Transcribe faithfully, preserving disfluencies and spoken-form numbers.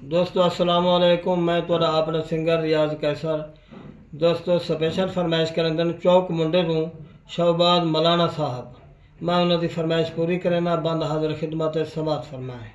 دوستو السلام علیکم، میں تہاݙا اپݨا سنگر ریاض قیصر۔ دوستو، سپیشل فرمائش کریندن چوک منڈے توں شہباز ملانا صاحب۔ میں انہاں دی فرمائش پوری کرینداں، بند حاضر خدمت ہے، سماعت فرمائیں۔